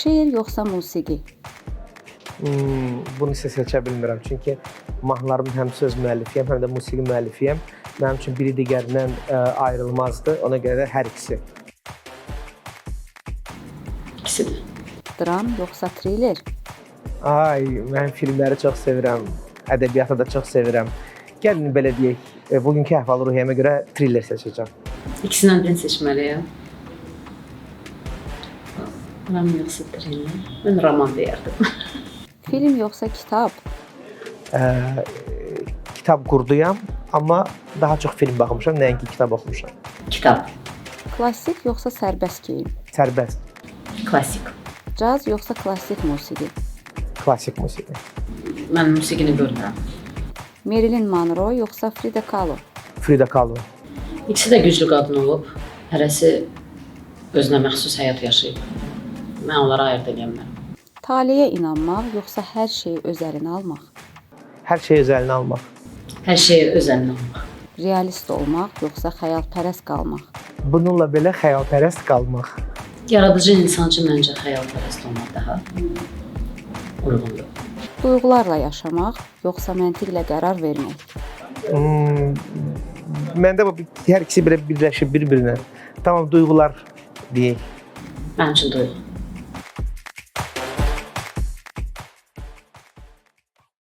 Şeir yoxsa musiqi? Bunu isə seçə bilmirəm. Çünki mahnılarımın həm söz müəllifiyəm, həm də musiqi müəllifiyəm. Mənim üçün biri digərindən ayrılmazdır. Ona görə də hər ikisi. İkisi də. Dram yoxsa triller? Ay, mən filmləri çox sevirəm, ədəbiyyatı da çox sevirəm. Gəlin belə deyək, bugünkü əhval-ruhiyyəmə görə triller seçəcəm. İkisindən birini seçməliyəm. Dram yoxsa triller? Mən roman deyərdim. Film yoxsa kitab? Ə, Kitab qurduyam, amma daha çox film baxmışam, nəinki kitab oxumuşam. Kitab. Klassik yoxsa sərbəst geyim? Sərbəst, Klassik. Caz yoxsa klassik musiqi? klassik musiqi. Mən musiqini bölmürəm. Marilyn Monroe yoxsa Frida Kahlo? Frida Kahlo. İkisi də güclü qadın olub. Hərəsi özünə məxsus həyat yaşayıb. Mən onları ayırd eləyə bilmərəm. Taleyə inanmaq yoxsa hər şeyi öz əlinə almaq? Hər şeyi öz əlinə almaq. Hər şeyi öz əlinə almaq. Realist olmaq yoxsa xəyalpərəst qalmaq? Bununla belə xəyalpərəst qalmaq. Yaradıcı insan üçün məncə xəyalpərəst olmaq daha uyğundur. Duyğularla yaşamaq yoxsa məntiqlə qərar vermək? Hmm, məndə bu hər ikisi belə birləşir bir-birinə. Tamam, duyğular deyək. Mənim üçün duyğu.